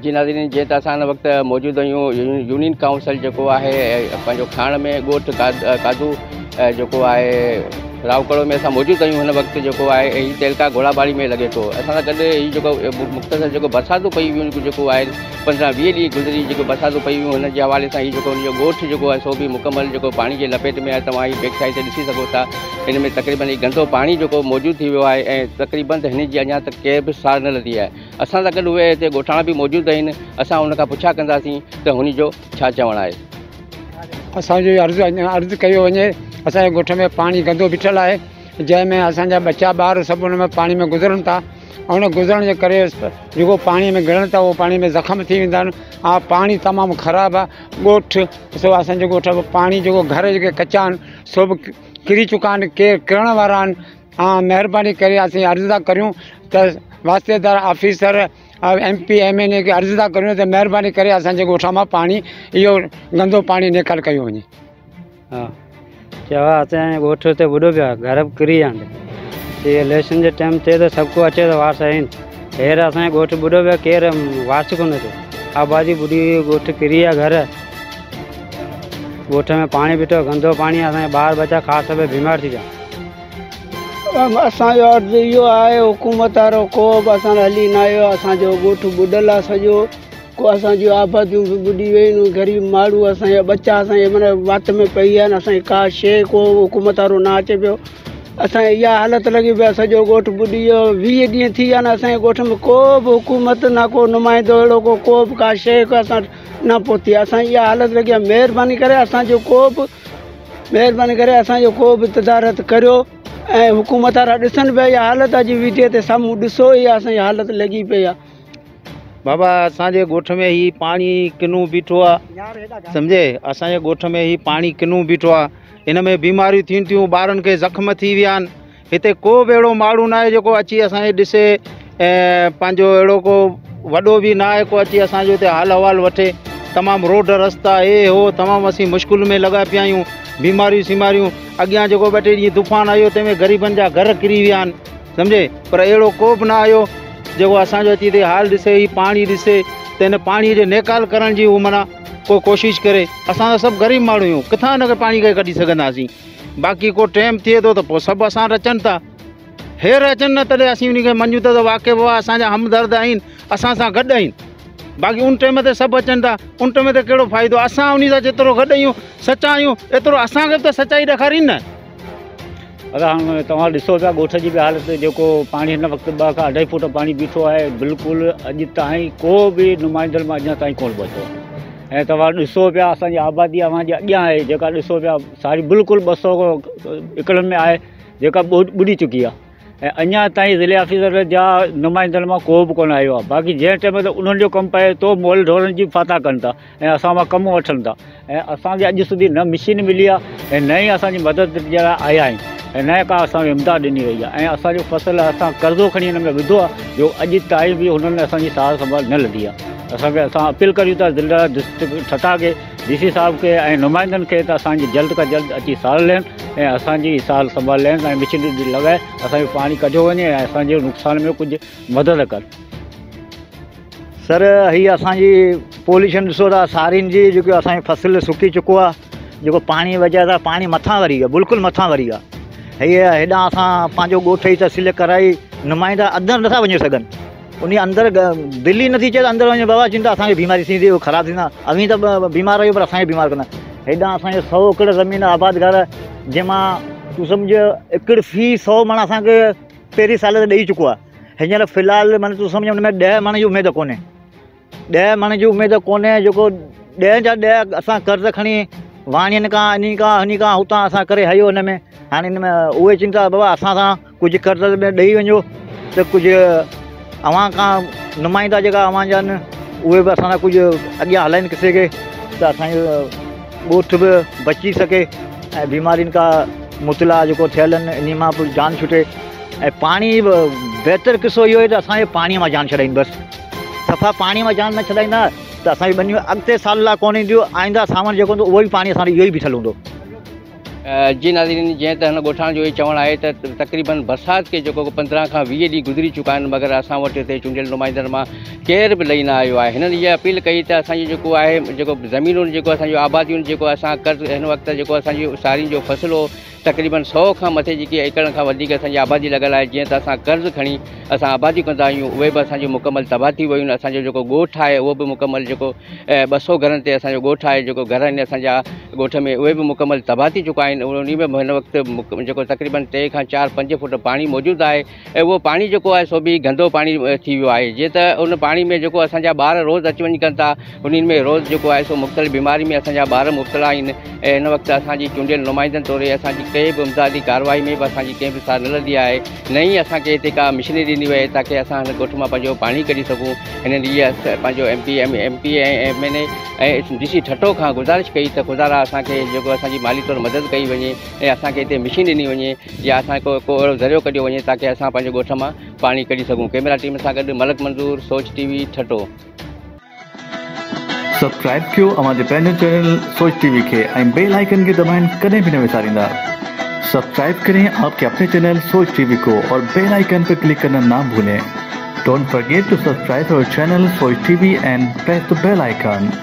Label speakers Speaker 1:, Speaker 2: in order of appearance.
Speaker 1: جي ناظرين جيئن ته اسان هن وقت موجود آهيون يونين ڪائونسل جيڪو آهي پنهنجو کاڻ ۾ ڳوٺ قادو جيڪو آهي راوڪڙو ۾ اسان موجود آهيون هن وقت جيڪو آهي هي تعلقه گهوڙاٻاري ۾ لڳي ٿو اسان سان گڏ هي جيڪو مختصر جيڪو برساتون پئي ويون جيڪو آهي 15 20 ڏينهن گذري جيڪو برساتون پئي ويون هن جي حوالي سان هي جيڪو هن جو ڳوٺ جيڪو آهي سو به مڪمل جيڪو پاڻي جي لپيٽ ۾ آهي توهان هي بيڪ سائيڊ تي ڏسي سگهو ٿا هن ۾ تقريبن هي گندو پاڻي جيڪو موجود ٿي ويو آهي ۽ تقريبن هن جي اڃا تڪ ڪنهن به سار نه لڌي آهي اسان سان گڏ اهي هتي ڳوٺاڻا به موجود آهن، اسان ان کان پڇا ڪنداسين ته هن جو ڇا چوڻ آهي.
Speaker 2: اسان جو عرض عرض ڪيو وڃي اسان جي ڳوٺ ۾ پاڻي گندو بيٺل آهي جنهن ۾ اسان جا ٻچا ٻار سڀ ان ۾ پاڻي ۾ گذرن ٿا ان گذرڻ جي ڪري جيڪو پاڻي ۾ گهڙن ٿا اهو پاڻي ۾ زخم ٿي ويندا آهن ۽ پاڻي تمام خراب آهي ڳوٺ سو اسان جو ڳوٺ پاڻي جيڪو گهر جيڪي ڪچا آهن سو به ڪري چڪا آهن ڪي ڪرڻ وارا آهن ها مهرباني ڪري اسين عرض ٿا ڪريون ته واسطيدار officer M P M N A کي عرض ٿا ڪريون ته مهرباني ڪري اسان جي ڳوٺ مان پاڻي اهو گندو پاڻي نيڪال ڪيو وڃي.
Speaker 3: ها چوا اسان جي ڳوٺ تي ٻڏو پيو آهي گهر به ڪري ويا آهن هي اليڪشن جي ٽائيم تي ته سڀ ڪو اچي ته وارث آهن هير اسان جي ڳوٺ ٻڏو پيو آهي ڪير وارث ڪونه ٿئي آبادي ٻڏي وئي ڳوٺ ڪري ويا گهر ڳوٺ ۾ پاڻي بيٺو گندو پاڻي اسان جا ٻار ٻچا خاص سڀ بيمار ٿي پيا.
Speaker 4: اسان جو عرض اهو آهي حڪومت وارو ڪو به اسان ڏي هلي نه آيو اسان جو ڳوٺ ٻڏل آهي سڄو ڪو اسان جون آباديون به ٻڏي ويون آهن غريب ماڻهو اسان جا ٻچا اسان جي معنيٰ وات ۾ پئي ويا آهن اسان جي ڪا شيء ڪو حڪومت وارو نه اچي پيو اسان جي اها حالت لڳي پئي آهي سڄو ڳوٺ ٻڏي ويو 20 ڏينهن ٿي ويا آهن اسان جي ڳوٺ ۾ ڪو به حڪومت نه ڪو نمائندو اهڙو ڪو ڪو به ڪا شيء اسان وٽ نه پهتي آهي اسان جي اها حالت لڳي آهي مهرباني ڪري اسان جو ڪو به مهرباني ڪري اسان جو ڪو به تدارڪ ڪريو ۽ حڪومت وارا ڏسن پيا اها حالت اڄ ويڊيو تي سامهون ڏسو اها اسان جي حالت لڳي پئي آهي.
Speaker 5: بابا اسان جي ڳوٺ ۾ هي پاڻي ڪنو بيٺو آ سمجهي اسان جي ڳوٺ ۾ هي پاڻي ڪنو بيٺو آ ان ۾ بيماريون ٿين ٿيون ٻارن کي زخم ٿي ويا آهن هتي ڪو به اهڙو ماڻهو ناهي جيڪو اچي اسان کي ڏسي ۽ پنهنجو اهڙو ڪو وڏو به ناهي ڪو اچي اسان جو هتي حال احوال وٺي تمام روڊ رستا هي هو تمام اسين مشڪل ۾ لڳا پيا آهيون بيماريون سيماريون اڳيان جيڪو ٻه ٽي ڏينهن طوفان آيو تنهن ۾ غريبن جا گهر ڪري ويا آهن سمجهي پر اهڙو ڪو به نه آيو جيڪو اسان جو اچي هتي حال ڏسي هي پاڻي ڏسي ته هن پاڻي جي نيڪال ڪرڻ جي هو معنيٰ ڪو ڪوشش ڪري اسان ته سڀ غريب ماڻهو آهيون ڪٿان هن کي پاڻي کي ڪڍي سگهنداسين باقي ڪو ٽيم ٿئي ٿو ته پوء سڀ اسان وٽ اچن ٿا. هير اچن نه تڏهن اسين انهي کي مڃون ٿا ته واقعي بابا اسان جا همدرد آهن، اسان سان گڏ آهن. باقي ان ٽيم تي سڀ اچن ٿا، ان ٽيم تي ڪهڙو فائدو؟ اسان انهي سان جيترو گڏ آهيون، سچا آهيون، ايترو اسان کي به ته سچائي ڏيکارين نه.
Speaker 3: ادا هاڻ توهان ڏسو پيا ڳوٺ جي به حالت جيڪو پاڻي هن وقت ٻه کان اڍائي فوٽ پاڻي بيٺو آهي بلڪل اڄ تائين ڪو به نمائندن مان اڃا تائين ڪونه پهتو آهي. ۽ توهان ڏسو پيا اسان جي آبادي اوهان جي اڳيان آهي جيڪا ڏسو پيا ساري بلڪل 200 ايڪڙن ۾ آهي جيڪا ٻڏي چڪي آهي ۽ اڃا تائين ضلعي آفيسر جا نمائندن مان ڪو به ڪونه آيو آهي باقي جنهن ٽائيم تي انهن جو ڪم پئي ٿو مول ڍورن جي فاتح ڪن ٿا ۽ اسان مان ڪم وٺن ٿا ۽ اسان کي اڄ سڌي نه مشين ملي آهي ۽ نه ئي اسان جي مدد جي لاء آيا آهن ۽ نه ڪا اسان کي امداد ڏني وئي آهي ۽ اسان جو فصل اسان قرضو کڻي هن ۾ وڌو آهي جو اڄ تائين به هنن اسان جي سار سنڀال نه لڌي آهي اسان کي اسان اپيل ڪريون ٿا ضلع ڊسٽرڪٽ ٺٽا کي ڊي سي صاحب کي ۽ نمائندن کي ته اسان جي جلد کان جلد اچي سار لهن ۽ اسان جي سار سنڀال لهن ۽ مشينري لڳائي اسان جو پاڻي ڪڍيو وڃي ۽ اسان جي نقصان ۾ ڪجهه مدد ڪن.
Speaker 6: سر هي اسان جي پوليشن ڏسو ٿا سارين جي جيڪو اسان جو فصل سڪي چڪو آ جيڪو پاڻي وجه سان پاڻي مٿان وري ويو بلڪل مٿان وري ويو هي هيڏان اسان پنهنجو ڳوٺ جي تحصيل ڪرائي نمائندا اندر نٿا وڃي سگهن ان اندر دل ئي نٿي چئي ته اندر وڃي بابا چون ٿا اسان کي بيماري ٿيندي خراب ٿيندا اوهين ته بيمار آهيو پر اسان کي بيمار ڪندا هيڏان اسان جو 100 ايڪڙ زمين آبادگار جنهن مان تون سمجهه ايڪڙ في 100 مڻ اسان کي پهرين سال ته ڏئي چڪو آهي هينئر في الحال معنيٰ تون سمجهه ان ۾ 10 مڻ جي اميد ڪونهي 10 مڻ جي اميد ڪونهي جيڪو 10 جا 10 اسان قرض کڻي واڻين کان انهي کان انهي کان هتان اسان ڪري هيو ان ۾ هاڻي ان ۾ اهي چون ٿا بابا اسان سان ڪجهه قرض ۾ ڏئي وڃو ته ڪجهه اوهان کان نمائندا جيڪا اوهان جا آهن اهي به اسان سان ڪجهه اڳيان هلائين قصي کي ته اسانجو ڳوٺ به بچي سگهي ۽ بيمارين کان مبتلا جيڪو ٿيل آهن انهي مان به جان ڇٽي ۽ پاڻي به بهتر قصو اهو آهي ته اسان کي پاڻي مان جان ڇڏائين بس صفا پاڻي مان جان نه ڇڏائيندا ته اسان جون ٻنيون اڳتي سال لاء ڪونه اينديون آئنده سانوڻ جيڪو هوندو اهو به پاڻي اسان وٽ اهو ئي بيٺل هوندو.
Speaker 1: جي ناظرين جيئن ته هن ڳوٺاڻن جو اهو چوڻ آهي ته تقريبن برسات کي جيڪو 15 کان 20 ڏينهن گذري چڪا آهن مگر اسان وٽ هتي چونڊيل نمائندن مان ڪير به لهي نه آيو آهي. هنن اها اپيل ڪئي ته اسان جو جيڪو آهي جيڪو زمينون جيڪو اسان جون آباديون جيڪو اسان قرض هن وقت جيڪو اسان جي سارين جو فصل هو تقريبن 100 کان مٿي جيڪي ايڪڙن کان وڌيڪ اسان جي آبادي لڳل آهي، جيئن ته اسان قرض کڻي اسان آباديون ڪندا آهيون اهي به اسان جون مڪمل تباهه ٿي ويون آهن. اسان جو جيڪو ڳوٺ آهي اهو به مڪمل جيڪو 200 گهرن تي اسان جو ڳوٺ آهي، جيڪو گهر آهن اسان جا ڳوٺ ۾ اهي به مڪمل تباهه ٿي چڪا آهن. انهي ۾ به هن وقت جيڪو تقريبن 3 کان 4 5 فوٽ پاڻي موجود آهي ۽ اهو پاڻي جيڪو آهي سو به گندو پاڻي ٿي ويو آهي. جيئن ته ان پاڻي ۾ جيڪو اسان جا ٻار روز اچ وڃ ڪن ٿا انهن ۾ روز جيڪو آهي سو مختلف بيماري ۾ اسان جا ٻار مبتلا آهن ۽ هن وقت اسان جي چونڊيل نمائندن توڙي اسان جي ڪنهن به امدادي ڪارروائي ۾ به اسان جي ڪنهن به سار نه لڌي آهي، نه ئي اسان کي هتي ڪا مشنري ڏني وئي تاڪه اسان هن ڳوٺ مان پنهنجو پاڻي ڪڍي سگهون. هنن اها پنهنجو M P M P ۽ M N A ۽ D C Thatta کان گذارش ڪئي ته خدا را اسان کي جيڪو اسان جي مالي طور مدد ڪئي وڃي ۽ اسان کي هتي مشين ڏني وڃي يا اسان ڪو ڪو اهڙو ذريعو ڪڍيو وڃي تاڪه اسان پنهنجي ڳوٺ مان پاڻي ڪڍي سگهون. ڪئميرا ٽيم سان گڏ Malik Manzoor, Soch T V, Thatta.
Speaker 7: Subscribe ڪيو اوهان جي پنهنجو چينل سوچ ٽي وي کي ۽ بيل آئيڪن کي دٻائڻ ڪڏهن به نه وساريندا. سبسڪرائب ڪرين آپ ڪي اپني چينل سوچ ٽي وي ڪو اور بيل آئيڪن پي ڪلڪ ڪرنا نا ڀولين. Don't forget to subscribe our channel Soch T V and press the bell icon.